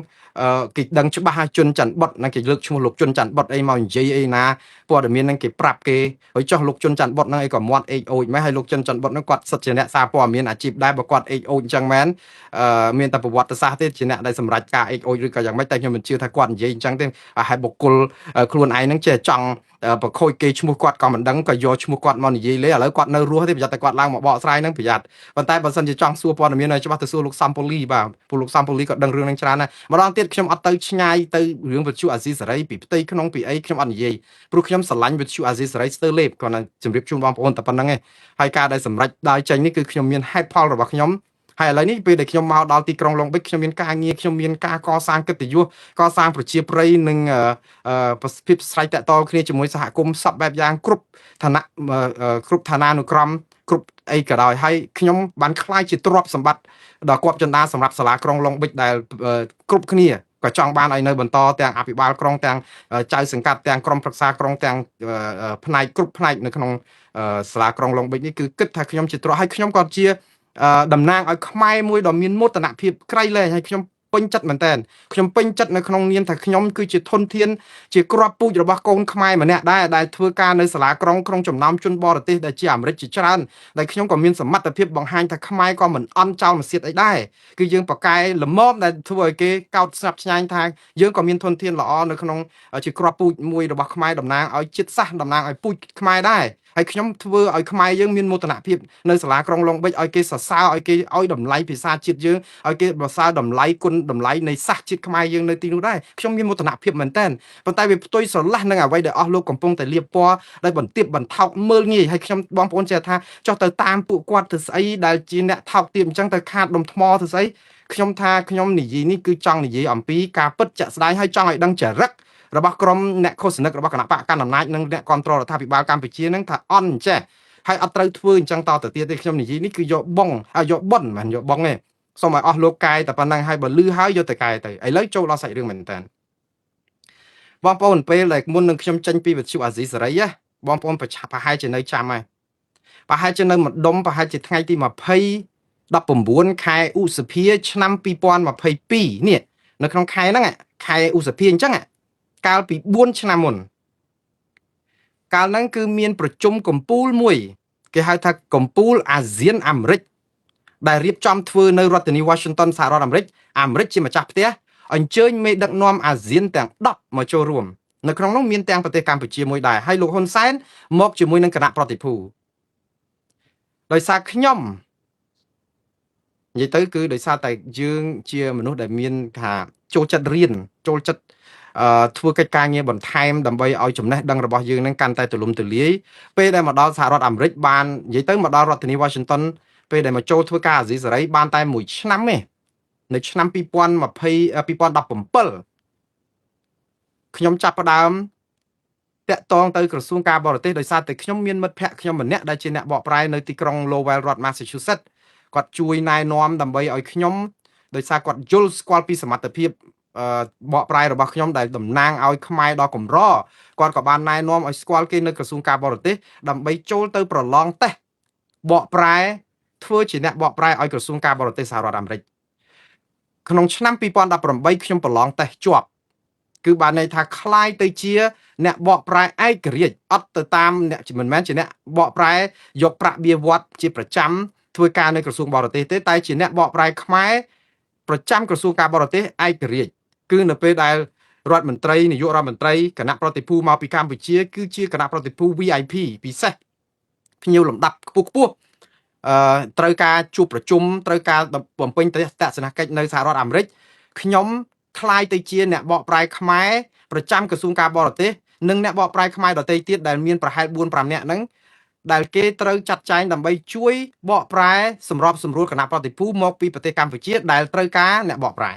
គេដឹងច្បាស់ជុនច័ន្ទបុតនឹងគេលើកឈ្មោះលោកជុនច័ន្ទបុតអីមកនិយាយអីណាព័ត៌មាននឹងគេប្រាប់គេហើយចុះលោកជុនច័ន្ទបុតនឹងអីក៏មាត់អេកអូចម៉េះហើយលោកជុនច័ន្ទបុតនឹងគាត់សិតជាអ្នកសារព័ត៌មានអាជីពដែរបើគាត់អេកអូចអញ្ចឹងមែនមានតែប្រវត្តិសាស្ត្រទេជាអ្នកដែលសម្រេចការអេកអូចឬក៏យ៉ាងម៉េចតែខ្ញុំមិនជឿថាគាត់និយាយអញ្ចឹងទេហើយបុគ្គលខ្លួនឯងនឹងចេះចង់ប្រខូចគេឈ្មោះគាត់ក៏មិនដឹងក៏យកឈ្មោះគាត់មកនិយាយលេឥឡូវគាត់នៅរស់ទេប្រយ័ត្នតែគាត់ឡើងមកបកស្រាយហ្នឹងប្រយ័ត្នប៉ុន្តែបើសិនជាចង់សួរព័ត៌មានឲ្យច្បាស់ទៅសួរលោកសំពូលីបាទពួកលោកសំពូលីក៏ដឹងរឿងហ្នឹងច្រើនណាស់ម្ដងទៀតខ្ញុំអត់ទៅឆ្ងាយទៅរឿងវិទ្យុអាស៊ីសេរីពីផ្ទៃក្នុងពីអីខ្ញុំអត់និយាយព្រោះខ្ញុំស្រឡាញ់វិទ្យុអាស៊ីសេរីស្ទើរលេបគាត់ណាជម្រាបជូនបងប្អូនតែប៉ុណ្្នឹងឯងហើយការដែលសម្រេចដើរចេញនេះគឺខ្ញុំមានហេតុផលរបស់ខ្ញុំហើយឥឡូវនេះពេលដែលខ្ញុំមកដល់ទីក្រុងឡុងបិចខ្ញុំមានការងារខ្ញុំមានការកសាងកិត្តិយសកសាងប្រជាប្រិយនិងភាពស្រ័យតាក់ទងគ្នាជាមួយសហគមន៍សពបែបយ៉ាងគ្រប់ឋានៈគ្រប់ឋានានុក្រមគ្រប់អីក៏ដោយហើយខ្ញុំបានក្លាយជាទ្រព្យសម្បត្តិដ៏គាប់ចន្ទាសម្រាប់សាលាក្រុងឡុងបិចដែលគ្រប់គ្នាក៏ចង់បានឲ្យនៅបន្តទាំងអភិបាលក្រុងទាំងចៅសង្កាត់ទាំងក្រុមប្រឹក្សាក្រុងទាំងផ្នែកគ្រប់ផ្នែកនៅក្នុងសាលាក្រុងឡុងបិចនេះគឺគិតថាខ្ញុំជាទ្រព្យហើយខ្ញុំក៏ជាតំណាងឲ្យខ្មែរមួយដ៏មានមោទនភាពក្រៃលែងហើយខ្ញុំពេញចិត្តមែនតើខ្ញុំពេញចិត្តនៅក្នុងនាមថាខ្ញុំគឺជាធនធានជាគ្រាប់ពូជរបស់កូនខ្មែរម្នាក់ដែរដែលធ្វើការនៅសាលាក្រុងក្នុងចំណោមជនបរទេសដែលជាអាមេរិកជាច្រើនដែលខ្ញុំក៏មានសមត្ថភាពបង្ហាញថាខ្មែរក៏មិនអន់ចោលមួយសៀតអីដែរគឺយើងប្រកែល្មមដែលធ្វើឲ្យគេកោតស្នាប់ឆ្ងាញ់ថាយើងក៏មានធនធានល្អនៅក្នុងជាគ្រាប់ពូជមួយរបស់ខ្មែរតំណាងឲ្យជាតិសាសន៍តំណាងឲ្យពូជខ្មែរដែរហើយខ្ញុំធ្វើឲ្យខ្មែរយើងមានមោទនភាពនៅសាលាក្រុងឡុងបិចឲ្យគេសរសើរឲ្យគេឲ្យតម្លៃភាសាជាតិយើងឲ្យគេសរសើរតម្លៃគុណតម្លៃនៃសាសជាតិខ្មែរយើងនៅទីនោះដែរខ្ញុំមានមោទនភាពមែនតើប៉ុន្តែវាផ្ទុយស្រឡះនឹងអ្វីដែលអស់លោកកំពុងតែលៀបពណ៌ដោយបន្ទាបបន្ថោកមើលងាយហើយខ្ញុំបងប្អូនចេះថាចុះទៅតាមពួកគាត់ទៅស្អីដែលជាអ្នកថោកទាបអញ្ចឹងទៅខាតដុំថ្មទៅស្អីខ្ញុំថាខ្ញុំនិយាយនេះគឺចង់និយាយអំពីការពិតជាក់ស្ដែងហើយចង់ឲ្យដឹងចរិតរបស់ក្រុមអ្នកឃោសនិករបស់គណៈបកកណ្ដាលអំណាចនិងអ្នកគ្រប់គ្រងរដ្ឋាភិបាលកម្ពុជានឹងថាអន់អញ្ចេះហើយអត់ត្រូវធ្វើអញ្ចឹងតទៅទៀតទេខ្ញុំនិយាយនេះគឺយកបងឲ្យយកប៉ុនមិនយកបងទេសូមឲ្យអស់លោកកាយតែប៉ុណ្្នឹងហើយបើលឺហើយយកទៅកែទៅឥឡូវចូលដល់សាច់រឿងមែនតើបងប្អូនពេលដែលមុននឹងខ្ញុំចេញពីវិទ្យុអាស៊ីសេរីណាបងប្អូនប្រហែលជានៅចាំហើយប្រហែលជានៅម្ដុំប្រហែលជាថ្ងៃទី20 19ខែឧសភាឆ្នាំ2022នេះនៅក្នុងខែហ្នឹងខែឧសភាអញ្ចឹងកាលពី4ឆ្នាំមុនកាលហ្នឹងគឺមានប្រជុំកម្ពូលមួយគេហៅថាកម្ពូលអាស៊ានអាមេរិកដែលរៀបចំធ្វើនៅរដ្ឋធានី Washington សហរដ្ឋអាមេរិកអាមេរិកជាម្ចាស់ផ្ទះអញ្ជើញមេដឹកនាំអាស៊ានទាំង10មកចូលរួមនៅក្នុងនោះមានទាំងប្រទេសកម្ពុជាមួយដែរហើយលោកហ៊ុនសែនមកជាមួយនឹងគណៈប្រតិភូដោយសារខ្ញុំនិយាយទៅគឺដោយសារតែយើងជាមនុស្សដែលមានថាចូលចិត្តរៀនចូលចិត្តអឺធ្វើកិច្ចការងារបន្ថែមដើម្បីឲ្យចំណេះដឹងរបស់យើងនឹងកាន់តែទូលំទូលាយពេលដែលមកដល់សហរដ្ឋអាមេរិកបាននិយាយទៅមកដល់រដ្ឋធានី Washington ពេលដែលមកចូលធ្វើការអាស៊ីសេរីបានតែមួយឆ្នាំទេនៅឆ្នាំ2020 2017ខ្ញុំចាប់ផ្ដើមតាក់ទងទៅក្រសួងការបរទេសដោយសារតែខ្ញុំមានមិត្តភ័ក្តិខ្ញុំម្នាក់ដែលជាអ្នកបកប្រែនៅទីក្រុង Lowell រដ្ឋ Massachusetts គាត់ជួយណែនាំដើម្បីឲ្យខ្ញុំដោយសារគាត់យល់ស្គាល់ពីសមត្ថភាពបកប្រែរបស់ខ្ញុំដែលតំណាងឲ្យខ្មែរដល់កម្រគាត់ក៏បានណែនាំឲ្យស្គាល់គេនៅក្រសួងការបរទេសដើម្បីចូលទៅប្រឡងតេស្តបកប្រែធ្វើជាអ្នកបកប្រែឲ្យក្រសួងការបរទេសសហរដ្ឋអាមេរិកក្នុងឆ្នាំ2018ខ្ញុំប្រឡងតេស្តជាប់គឺបានន័យថាក្លាយទៅជាអ្នកបកប្រែឯករាជ្យអត់ទៅតាមអ្នកមិនមែនជាអ្នកបកប្រែយកប្រាក់បៀវត្សជាប្រចាំធ្វើការនៅក្រសួងបរទេសទេតែជាអ្នកបកប្រែខ្មែរប្រចាំក្រសួងការបរទេសឯករាជ្យគឺនៅពេលដែលរដ្ឋមន្ត្រីនាយករដ្ឋមន្ត្រីគណៈប្រតិភូមកពីកម្ពុជាគឺជាគណៈប្រតិភូ VIP ពិសេសភ្ញៀវលំដាប់ខ្ពស់ខ្ពស់អឺត្រូវការជួបប្រជុំត្រូវការបំពេញទស្សនកិច្ចនៅសហរដ្ឋអាមេរិកខ្ញុំក្លាយទៅជាអ្នកបកប្រែខ្មែរប្រចាំក្រសួងការបរទេសនិងអ្នកបកប្រែខ្មែរដទៃទៀតដែលមានប្រហែល4 5នាក់ហ្នឹងដែលគេត្រូវចាត់ចែងដើម្បីជួយបកប្រែសម្របសម្រួលគណៈប្រតិភូមកពីប្រទេសកម្ពុជាដែលត្រូវការអ្នកបកប្រែ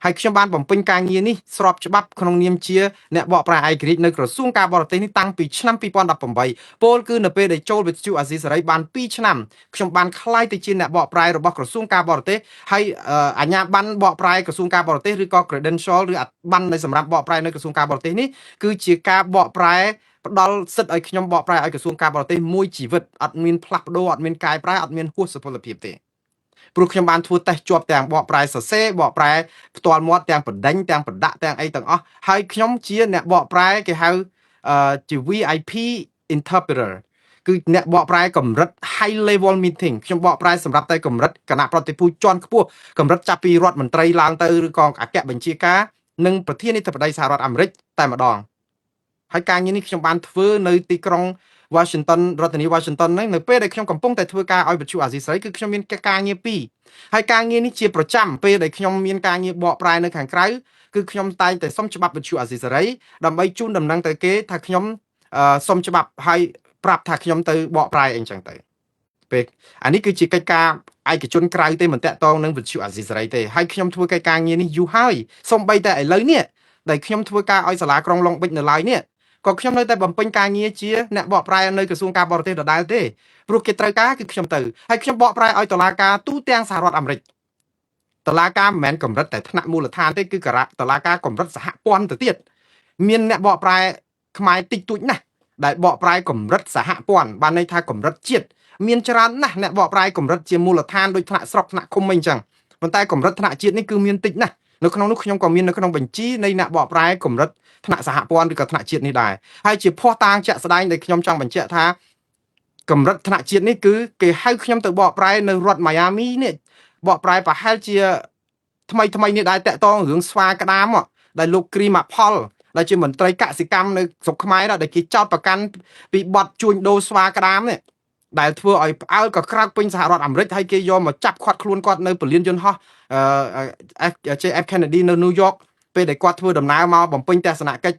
ហើយខ្ញុំបានបំពេញការងារនេះស្របច្បាប់ក្នុងនាមជាអ្នកបកប្រែឯករាជ្យនៅក្រសួងការបរទេសនេះតាំងពីឆ្នាំ2018ពលគឺនៅពេលដែលចូលវិទ្យុអាស៊ីសេរីបាន2ឆ្នាំខ្ញុំបានក្លាយទៅជាអ្នកបកប្រែរបស់ក្រសួងការបរទេសហើយអាជ្ញាប័ណ្ណបកប្រែក្រសួងការបរទេសឬក៏ credential ឬប័ណ្ណនៃសម្រាប់បកប្រែនៅក្រសួងការបរទេសនេះគឺជាការបកប្រែផ្ដល់សិទ្ធិឲ្យខ្ញុំបកប្រែឲ្យក្រសួងការបរទេសមួយជីវិតអត់មានផ្លាស់ប្ដូរអត់មានកែប្រែអត់មានហួសសុពលភាពទេព្រោះខ្ញុំបានធ្វើតេស្តជាប់ទាំងបកប្រែសរសេរបកប្រែផ្ទាល់មាត់ទាំងបណ្ដេញទាំងប្រដាក់ទាំងអីទាំងអស់ហើយខ្ញុំជាអ្នកបកប្រែគេហៅជា VIP interpreter គឺអ្នកបកប្រែកម្រិត high level meeting ខ្ញុំបកប្រែសម្រាប់តែកម្រិតគណៈប្រតិភូជាន់ខ្ពស់កម្រិតចាប់ពីរដ្ឋមន្ត្រីឡើងទៅឬក៏អគ្គបញ្ជាការនិងប្រធានាធិបតីសហរដ្ឋអាមេរិកតែម្ដងហើយការងារនេះខ្ញុំបានធ្វើនៅទីក្រុង Washington រដ្ឋធានី Washington ហ្នឹងនៅពេលដែលខ្ញុំកំពុងតែធ្វើការឲ្យវិទ្យុអាស៊ីសេរីគឺខ្ញុំមានការងារពីរហើយការងារនេះជាប្រចាំពេលដែលខ្ញុំមានការងារបកប្រែនៅខាងក្រៅគឺខ្ញុំតែងតែសុំច្បាប់វិទ្យុអាស៊ីសេរីដើម្បីជូនដំណឹងទៅគេថាខ្ញុំសុំច្បាប់ហើយប្រាប់ថាខ្ញុំទៅបកប្រែអីចឹងទៅពេលអានេះគឺជាកិច្ចការឯកជនក្រៅទេមិនតាក់ទងនឹងវិទ្យុអាស៊ីសេរីទេហើយខ្ញុំធ្វើកិច្ចការងារនេះយូរហើយសូម្បីតែឥឡូវនេះដែលខ្ញុំធ្វើការឲ្យសាលាក្រុងឡុងបិចនៅឡើយនេះក៏ខ្ញុំនៅតែបំពេញការងារជាអ្នកបកប្រែនៅក្រសួងការបរទេសដដែលទេព្រោះគេត្រូវការគឺខ្ញុំទៅហើយខ្ញុំបកប្រែឲ្យតុលាការទូទាំងសហរដ្ឋអាមេរិកតុលាការមិនមែនកម្រិតតែថ្នាក់មូលដ្ឋានទេគឺតុលាការកម្រិតសហព័ន្ធទៅទៀតមានអ្នកបកប្រែខ្មែរតិចតួចណាស់ដែលបកប្រែកម្រិតសហព័ន្ធបានន័យថាកម្រិតជាតិមានច្រើនណាស់អ្នកបកប្រែកម្រិតជាមូលដ្ឋានដូចថ្នាក់ស្រុកថ្នាក់ឃុំអីចឹងប៉ុន្តែកម្រិតថ្នាក់ជាតិនេះគឺមានតិចណាស់នៅក្នុងនោះខ្ញុំក៏មាននៅក្នុងបញ្ជីនៃអ្នកបកប្រែកម្រិតថ្នាក់សហព័ន្ធឬក៏ថ្នាក់ជាតិនេះដែរហើយជាភស្តុតាងជាក់ស្ដែងដែលខ្ញុំចង់បញ្ជាក់ថាកម្រិតថ្នាក់ជាតិនេះគឺគេហៅខ្ញុំទៅបកប្រែនៅរដ្ឋម៉ាយ៉ាមីនេះបកប្រែប្រហែលជាថ្មីថ្មីនេះដែរតាក់តងរឿងស្វាក្តាមដែលលោកគ្រីម៉ាផលដែលជាមន្ត្រីកសិកម្មនៅស្រុកខ្មែរដែលគេចោទប្រកាន់ពីបទជួញដូរស្វាក្តាមនេះដែលធ្វើឲ្យផ្អើលក៏ក្រោកពេញសហរដ្ឋអាមេរិកហើយគេយកមកចាប់ឃាត់ខ្លួនគាត់នៅពលានយន្តហោះ JF Kennedy នៅ New York ពេលដែលគាត់ធ្វើដំណើរមកបំពេញទស្សនកិច្ច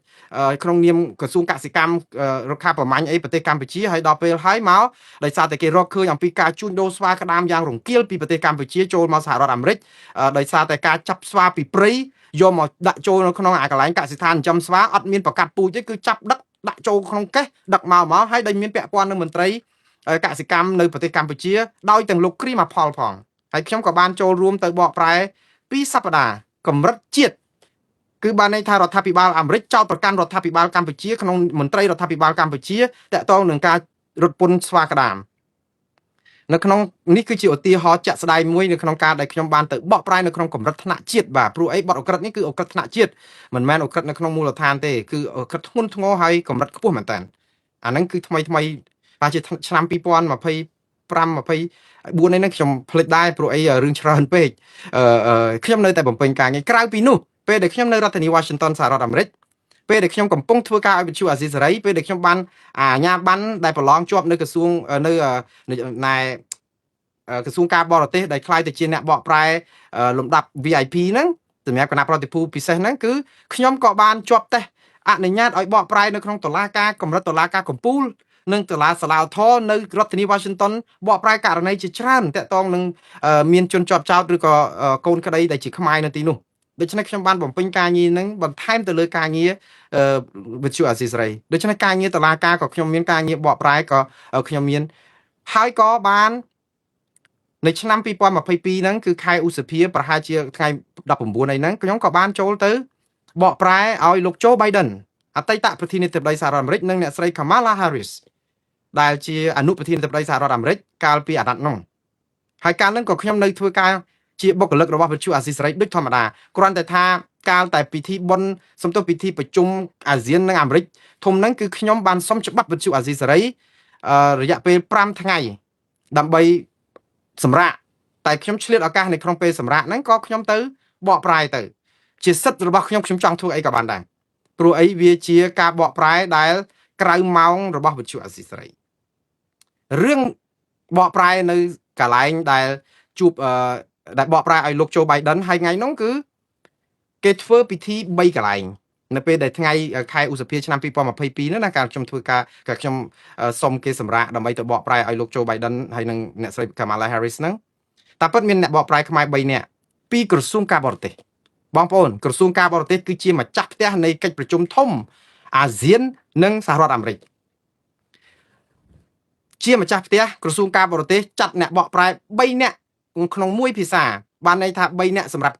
ក្នុងនាមក្រសួងកសិកម្មរុក្ខាប្រមាញ់អីប្រទេសកម្ពុជាហើយដល់ពេលហើយមកដោយសារតែគេរកឃើញអំពីការជួញដូរស្វាក្តាមយ៉ាងរង្គាលពីប្រទេសកម្ពុជាចូលមកសហរដ្ឋអាមេរិកដោយសារតែការចាប់ស្វាពីព្រៃយកមកដាក់ចូលនៅក្នុងអាកន្លែងកសិដ្ឋានចិញ្ចឹមស្វាអត់មានប្រកាសពូជទេគឺចាប់ដឹកដាក់ចូលក្នុងកេះដឹកមកមកហើយដែលមានពាក់ព័ន្ធនឹងមន្ត្រីកសិកម្មនៅប្រទេសកម្ពុជាដោយទាំងលោកគ្រីម៉ាផលផងហើយខ្ញុំក៏បានចូលរួមទៅបកប្រែពីសប្តាហ៍កម្រិតជាតិគឺបានន័យថារដ្ឋាភិបាលអាមេរិកចោទប្រកាន់រដ្ឋាភិបាលកម្ពុជាក្នុងមន្ត្រីរដ្ឋាភិបាលកម្ពុជាតាក់ទងនឹងការរត់ពន្ធស្វាក្តាមនៅក្នុងនេះគឺជាឧទាហរណ៍ជាក់ស្ដែងមួយនៅក្នុងការដែលខ្ញុំបានទៅបកប្រែនៅក្នុងកម្រិតថ្នាក់ជាតិបាទព្រោះអីបទឧក្រិដ្ឋនេះគឺឧក្រិដ្ឋថ្នាក់ជាតិមិនមែនឧក្រិដ្ឋនៅក្នុងមូលដ្ឋានទេគឺឧក្រិដ្ឋធ្ងន់ធ្ងរហើយកម្រិតខ្ពស់មែនតើអាហ្នឹងគឺថ្មីថ្មីបាទជាឆ្នាំ2025 24នេះខ្ញុំភ្លេចដែរព្រោះអីរឿងច្រើនពេកអឺខ្ញុំនៅតែបំពេញការងារក្រៅពីនោះពេលដែលខ្ញុំនៅរដ្ឋធានី Washington សហរដ្ឋអាមេរិកពេលដែលខ្ញុំកំពុងធ្វើការឲ្យវិទ្យុអាស៊ីសេរីពេលដែលខ្ញុំបានអាជ្ញាប័ណ្ណដែលប្រឡងជាប់នៅក្រសួងនៅណែក្រសួងការបរទេសដែលក្លាយទៅជាអ្នកបកប្រែលំដាប់ VIP ហ្នឹងសម្រាប់គណៈប្រតិភូពិសេសហ្នឹងគឺខ្ញុំក៏បានជាប់តេស្តអនុញ្ញាតឲ្យបកប្រែនៅក្នុងតុលាការកម្រិតតុលាការកំពូលនិងតុលាសាឡាវធរនៅរដ្ឋធានី Washington បកប្រែករណីជាច្រើនតាក់ទងនឹងមានជនជាប់ចោតឬក៏កូនក្តីដែលជាខ្មែរនៅទីនោះដូច្នេះខ្ញុំបានបំពេញការងារនឹងបន្ថែមទៅលើការងារវិទ្យុអាស៊ីសេរីដូច្នេះការងារតុលាការក៏ខ្ញុំមានការងារបកប្រែក៏ខ្ញុំមានហើយក៏បាននៅឆ្នាំ2022ហ្នឹងគឺខែឧសភាប្រហែលជាថ្ងៃ19អីហ្នឹងខ្ញុំក៏បានចូលទៅបកប្រែឲ្យលោកโจ Biden អតីតប្រធានាធិបតីសហរដ្ឋអាមេរិកនិងអ្នកស្រី Kamala Harris ដែលជាអនុប្រធានាធិបតីសហរដ្ឋអាមេរិកកាលពីអាណត្តិនោះហើយកាលហ្នឹងក៏ខ្ញុំនៅធ្វើការជាបុគ្គលិករបស់វិទ្យុអាស៊ីសេរីដូចធម្មតាគ្រាន់តែថាកាលតែពិធីបុណ្យសំទោសពិធីប្រជុំអាស៊ាននិងអាមេរិកធំហ្នឹងគឺខ្ញុំបានសុំច្បាប់វិទ្យុអាស៊ីសេរីរយៈពេល5ថ្ងៃដើម្បីសម្រាកតែខ្ញុំឆ្លៀតឱកាសនៅក្នុងពេលសម្រាកហ្នឹងក៏ខ្ញុំទៅបកប្រែទៅជាសិទ្ធិរបស់ខ្ញុំខ្ញុំចង់ធ្វើអីក៏បានដែរព្រោះអីវាជាការបកប្រែដែលក្រៅម៉ោងរបស់វិទ្យុអាស៊ីសេរីរឿងបកប្រែនៅកន្លែងដែលជួបដែលបកប្រែឲ្យលោកโจ Biden ហើយថ្ងៃនោះគឺគេធ្វើពិធី3កន្លែងនៅពេលដែលថ្ងៃខែឧសភាឆ្នាំ2022នោះណាកាលខ្ញុំធ្វើការកាលខ្ញុំសុំគេសម្រាកដើម្បីទៅបកប្រែឲ្យលោកโจ Biden ហើយនិងអ្នកស្រី Kamala Harris ហ្នឹងតែពិតមានអ្នកបកប្រែខ្មែរ3នាក់ពីក្រសួងការបរទេស បងប្អូនក្រសួងការបរទេសគឺជាម្ចាស់ផ្ទះនៃកិច្ចប្រជុំធំអាស៊ាននិងសហរដ្ឋអាមេរិកជាម្ចាស់ផ្ទះក្រសួងការបរទេសចាត់អ្នកបកប្រែ3នាក់ក្នុងមួយភាសាបានន័យថា3នាក់សម្រាប់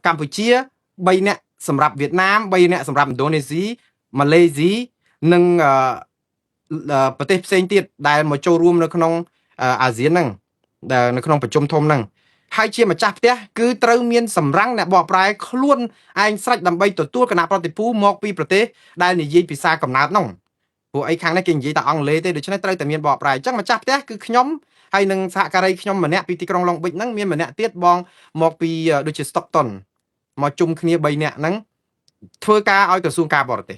កម្ពុជា3នាក់សម្រាប់វៀតណាម3នាក់សម្រាប់ឥណ្ឌូនេស៊ីម៉ាឡេស៊ីនិងប្រទេសផ្សេងទៀតដែលមកចូលរួមនៅក្នុងអាស៊ានហ្នឹងដែលនៅក្នុងប្រជុំធំហ្នឹងហើយជាម្ចាស់ផ្ទះគឺត្រូវមានសម្រាំងអ្នកបកប្រែខ្លួនឯងស្រេចដើម្បីទទួលគណៈប្រតិភូមកពីប្រទេសដែលនិយាយភាសាកំណើតនោះព្រោះអីខាងនេះគេនិយាយតែអង់គ្លេសទេដូច្នេះត្រូវតែមានបកប្រែអញ្ចឹងម្ចាស់ផ្ទះគឺខ្ញុំហើយនឹងសហការីខ្ញុំម្នាក់ពីទីក្រុងឡុងប៊ិចហ្នឹងមានម្នាក់ទៀតបងមកពីដូចជា Stockton មកជុំគ្នា3នាក់ហ្នឹងធ្វើការឲ្យក្រសួងការបរទេស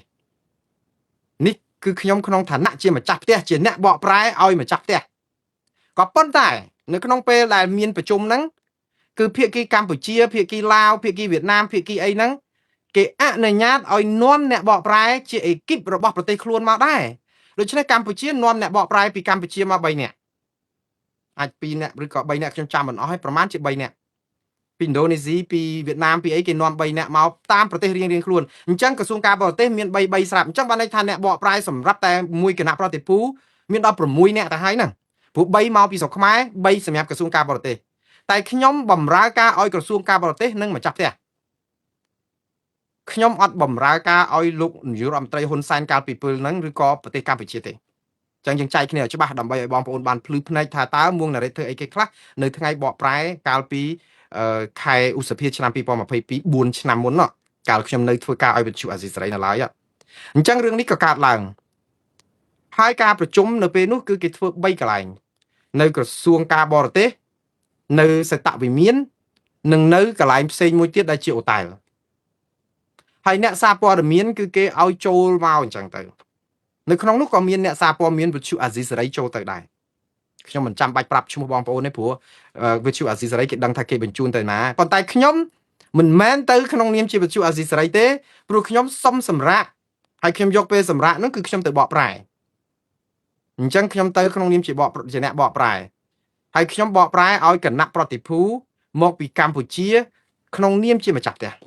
នេះគឺខ្ញុំក្នុងឋានៈជាម្ចាស់ផ្ទះជាអ្នកបកប្រែឲ្យម្ចាស់ផ្ទះក៏ប៉ុន្តែនៅក្នុងពេលដែលមានប្រជុំហ្នឹងគឺភាគីកម្ពុជាភាគីឡាវភាគីវៀតណាមភាគីអីហ្នឹងគេអនុញ្ញាតឲ្យនាំអ្នកបកប្រែជាអេគីបរបស់ប្រទេសខ្លួនមកដែរដូច្នេះកម្ពុជានាំអ្នកបកប្រែពីកម្ពុជាមក3នាក់អាច2នាក់ឬក៏3នាក់ខ្ញុំចាំមិនអស់ហើយប្រហែលជា3នាក់ពីឥណ្ឌូនេស៊ីពីវៀតណាមពីអីគេនាំ3នាក់មកតាមប្រទេសរៀងៗខ្លួនអញ្ចឹងក្រសួងការបរទេសមាន3 3ស្រាប់អញ្ចឹងបានន័យថាអ្នកបកប្រែសម្រាប់តែមួយគណៈប្រតិភូមានដល់6នាក់ទៅហើយហ្នឹងព្រោះ3មកពីស្រុកខ្មែរ3សម្រាប់ក្រសួងការបរទេសតែខ្ញុំបំរើការឲ្យក្រសួងការបរទេសនិងម្ចាស់ផ្ទះខ្ញុំអត់បំរើការឲ្យលោកនាយករដ្ឋមន្ត្រីហ៊ុនសែនកាលពីពេលហ្នឹងឬក៏ប្រទេសកម្ពុជាទេចឹងយើងចែកគ្នាឲ្យច្បាស់ដើម្បីឲ្យបងប្អូនបានភ្លឺភ្នែកថាតើមួងណារ៉េតធ្វើអីគេខ្លះនៅថ្ងៃបកប្រែកាលពីខែឧសភាឆ្នាំ2022 4ឆ្នាំមុនណោះកាលខ្ញុំនៅធ្វើការឲ្យវិទ្យុអាស៊ីសេរីនៅឡើយអញ្ចឹងរឿងនេះក៏កើតឡើងហើយការប្រជុំនៅពេលនោះគឺគេធ្វើ3កន្លែងនៅក្រសួងការបរទេសនៅសេតវិមាននិងនៅកន្លែងផ្សេងមួយទៀតដែលជាអូតែលហើយអ្នកសារព័ត៌មានគឺគេឲ្យចូលមកអញ្ចឹងទៅនៅក្នុងនោះក៏មានអ្នកសារព័ត៌មានវិទ្យុអាស៊ីសេរីចូលទៅដែរខ្ញុំមិនចាំបាច់ប្រាប់ឈ្មោះបងប្អូនទេព្រោះវិទ្យុអាស៊ីសេរីគេដឹងថាគេបញ្ជូនទៅណាប៉ុន្តែខ្ញុំមិនមែនទៅក្នុងនាមជាវិទ្យុអាស៊ីសេរីទេព្រោះខ្ញុំសុំសម្រាកហើយខ្ញុំយកពេលសម្រាកហ្នឹងគឺខ្ញុំទៅបកប្រែអញ្ចឹងខ្ញុំទៅក្នុងនាមជាបកជាអ្នកបកប្រែហើយខ្ញុំបកប្រែឲ្យគណៈប្រតិភូមកពីកម្ពុជា ក្នុងនាមជាម្ចាស់ផ្ទះ។